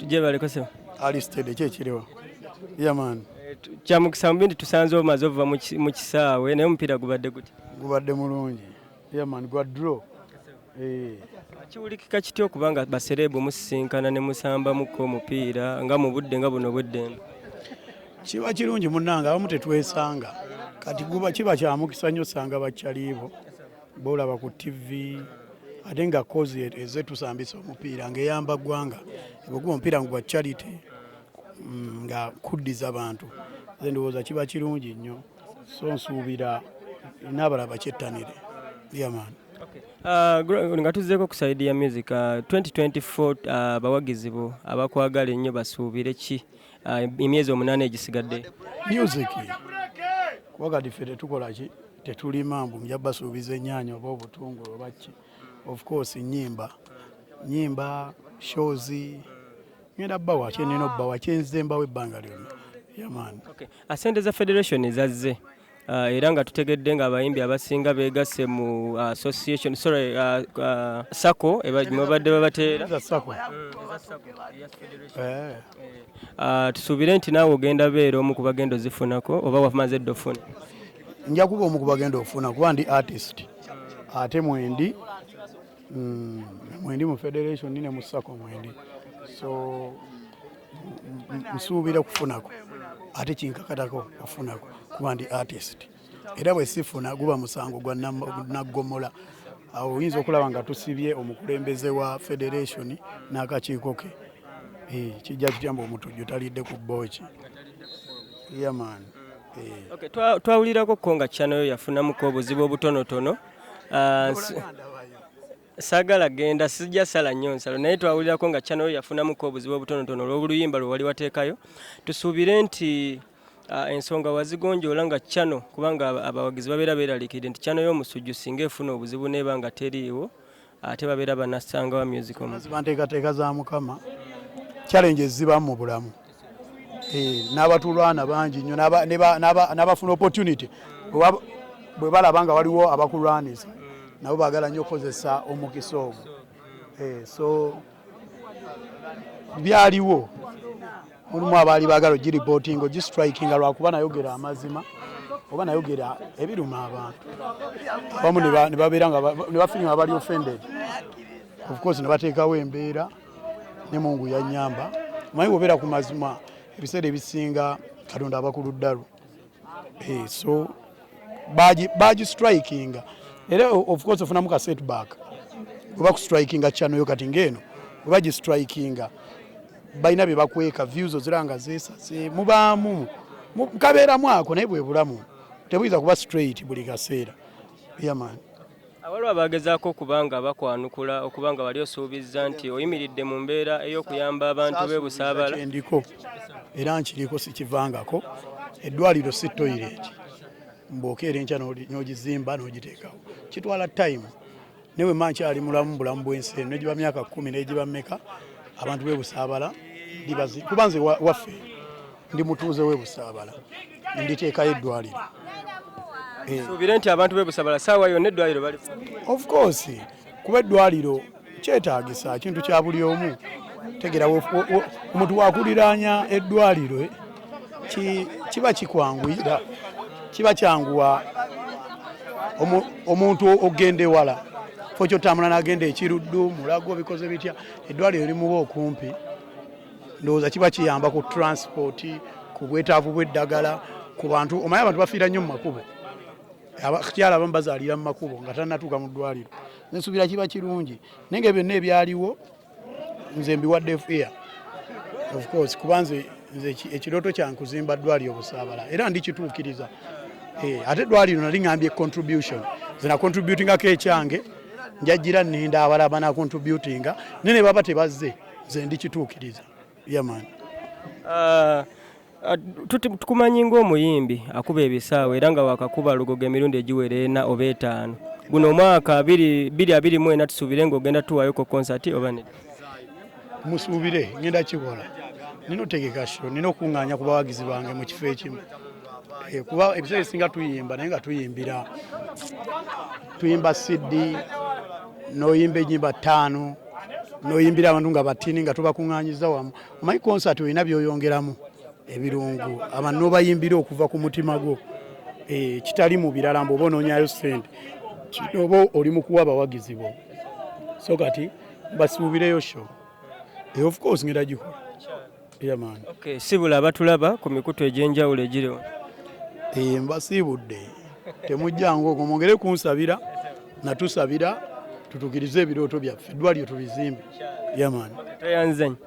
Tujebaleko sebo. Ali steady, ki ekiriwo? Yeah man. Kyamukisa mu bindi tusanze omaze ova mu kisaawe, naye omupiira gubadde gutya? Gubadde mulungi. Yeah man, gwa draw. Eh. Kiwulikika kitya okubanga ba celeb musisinkana ne musambamuko omupiira nga mu budde nga buno obw'eddembe? Kiba kirungi munnange, abamu tetwesanga. Kati guba kiba kya mukisa nnyo osanga bakyaliibo bolaba ku TV, ate nga kozi eze tusambisa omupiira ng'eyamba ggwanga. Bwe guba omupiira gwa charity, nga kuddiza bantu, nze ndowooza kiba kirungi nnyo. So nsuubira n'abalala bakyettanire. Yeah man. Nga tuzzeeko ku side ya music, 2024, abawagizi bo abakwagala ennyo basuubire ki emyezi 8 egisigadde? Music, kuba kati ffe tetukola ki, tetulima mbu nja basuubiza ennyaanya oba obutungulu oba ki. Of course nyimba, nyimba, shows ngenda bbawa kyenina obbawa, kyenze mbawa ebbanga lyonna. Yeah man. Okay. Sente za federation zazze, era nga tutegedde nga abayimbi abasinga beegasse mu association, sorry, SACCO mwe badde babateera. Za SACCO. Eh. Tusuubire nti naawe ogenda beera omu ku bagenda ozifunako oba wamaze dda ofuna? Nja kuba omu ku bagenda ofuna kuba ndi artist, ate mwendi, mwendi mu federation ne mu SACCO mwendi, so nsuubira kufunako, ate kinkakatako okufunako kuba ndi artist. Era bwe sifuna guba musango gwa naggomola. Awo oyinza okulaba nga tusibye omukulembeze wa federation n'akakiiko ke. Eh, kijja kitya mbu omutujju talidde ku bbooki? Yeah man. Eh. Okay, twawulirako ko nga channel yo yafunamuko obuzibu obutonotono. Saagala genda, sijja sala nnyo nsalo, naye twawulirako nga channel yo yafunamuko obuzibu obutonotono olw'oluyimba lwe wali wateekayo. Tusuubire nti ensonga wazigonjoola nga channel, kubanga abawagizi babeera beeraliikiridde nti channel y'omusujju singa efuna obuzibu neeba nga teriiwo, ate babeera banasangawa music omu? Ziba nteekateeka za Mukama. Challenges ziba mu bulamu. Eh, n'abatulwana bangi nnyo, n'abafuna opportunity bwe balaba nga waliwo abakulwanisa, nabo baagala nnyo okukozesa omukisa ogwo. Eh, so byaliwo, mulimu abaali baagala ogiripootinga, ogistrikinga lwakuba nayogera amazima oba nayogera ebiruma abantu abamu, ne babeera nga ne bafeelinga nga bali offended. Of course ne bateekawo embeera, ne Mungu yanyamba. Omanyi bw'obeera ku mazima, ebiseera ebisinga Katonda aba ku ludda lwo. Eh, so bagistrikinga era of course ofunamu ka setback bwe bakustrikinga channel yo. Kati ng'eno bwe bagistrikinga, balina bye bakweka, views ozira nga zeesase, mubaamu kabeeramu ako, naye bwe bulamu, tebuyinza kuba straight buli kaseera. Yeah man. Awaliwo abagezaako okuba nga bakwanukula okuba nga wali osuubizza nti oyimiridde mu mbeera ey'okuyamba abantu b'e Busaabala. Kyendiko era nkiriko, sikivangako. Eddwaliro si toilet mbw'okeera enkya n'ogizimba n'ogiteekawo, kitwala time. Naye bwe mba nkyali mulamu, bulamu bw'ensi eno, negiba myaka 10, negiba mmeka, abantu b'e Busaabala ndibazi, kuba nze waffe ndi mutuuze w'e Busaabala, nditeekayo eddwaliro. Eh. Suubire nti abantu b'e Busaabala saawa yonna eddwaliro bali Of course, kuba eddwaliro kyetaagisa kintu kya buli omu. Tegera omuntu wakuliraanya eddwaliro, eh, kiba kikwanguyira, kiba kyanguwa omuntu ogenda ewala fo kyotambula n'agenda ekiruddu, Mulago, bikoze bitya, eddwaliro limuba okumpi. Ndowooza kiba kiyamba ku transport, ku bwetaavu bw'eddagala ku bantu. Omanyi abantu bafiira nnyo mu makubo, abakyala abamu bazaalira mu makubo nga tannatuuka mu ddwaliro. Nsuubira kiba kirungi, naye nga byonna ebyaliwo nze mbiwadde fear, of course, kuba nze ekirooto kyange kuzimba ddwaliro Busaabala, era ndikituukiriza. Eh, ate eddwaliro nali ngambye contribution, nze na contributingako ekyange, njajira nninda abalala bana contributinga, naye ne baba tebazze, nze ndikituukiriza. Yeah man. Tukumanyi ng'omuyimbi akuba ebisaawe, era nga wakakuba Lugogo emirundi egiwera ena oba etaano. Guno omwaka 2024, tusuubire ng'ogenda tuwaayoko concert oba nedda? Musuubire ngenda kikola. Nina otegeka show, nina okuŋŋaanya ku bawagizi bange mu kifo ekimu. Eh, kuba ebiseera ebisinga tuyimba, naye nga tuyimbira, tuyimba CD, n'oyimba enyimba ttaano. N'oyimbira abantu nga batini nga tubakuŋŋaanyiza wamu. Omanyi concert olina by'oyongeramu ebirungo, abantu n'obayimbira okuva ku mutima gwo, kitali mu birala mbu oba onoonyayo ssente. Kino oba oli mu kuwa abawagizi bo. So kati basuubireyo show. Of course ngenda gikola. Yeah, man. Okay, sibula abatulaba ku mikutu egy'enjawulo egiriwo. Mbasiibudde, temujjangu okwo, mwongere kunsabira natusabira tutukirize ebirooto byaffe, eddwaliro tulizimbe. Yeah, man. Toyanze nnyo.